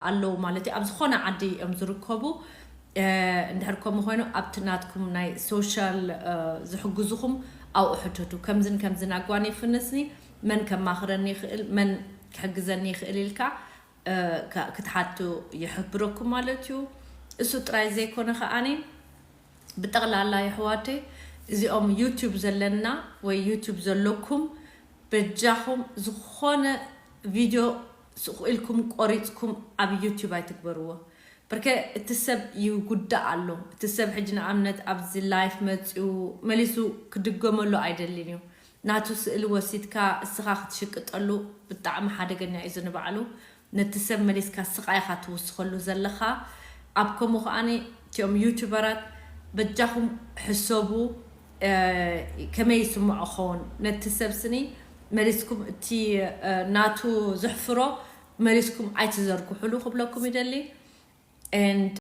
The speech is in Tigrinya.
ኣለዉ ማለት እዩ። ኣብ ዝኾነ ዓዲ እዮም ዝርከቡ። እንድሕር ከምኡ ኮይኑ ኣብቲ ናትኩም ናይ ሶሻል ዝሕግዙኹም ኣብኡ ሕተቱ። ከምዝን ከምዝን ኣጓኒ ፍንስኒ፣ መን ከማኽረኒ ይኽእል፣ መን ክሕግዘኒ ይኽእል ኢልካ ክትሓቱ ይሕብረኩም ማለት እዩ። እሱ ጥራይ ዘይኮነ ከዓኒ ብጠቕላላ የሕዋተይ እዚኦም ዩቱብ ዘለና ወይ ዩቱብ ዘለኩም በጃኹም ዝኾነ ቪድዮ ስቕ ኢልኩም ቆሪፅኩም ኣብ ዩቱብ ኣይትግበርዎ። ብርከ እቲ ሰብ ይጉዳእ ኣሎ። እቲ ሰብ ሕጂ ንኣብነት ኣብዚ ላይፍ መፂኡ መሊሱ ክድገመሉ ኣይደልን እዩ። ናቱ ስእሊ ወሲድካ እስኻ ክትሽቅጠሉ ብጣዕሚ ሓደገኛ እዩ ዝንባዕሉ። ነቲ ሰብ መሊስካ ስቓይኻ ትውስኸሉ ዘለኻ። ኣብ ከምኡ ከዓኒ እቲኦም ዩቱበራት በጃኹም ሕሰቡ። ከመይ ይስምዖ ኸውን ነቲ ሰብ ስኒ መሊስኩም እቲ ናቱ ዘሕፍሮ መሊስኩም ኣይትዘርግሕሉ ክብለኩም ይደሊ። And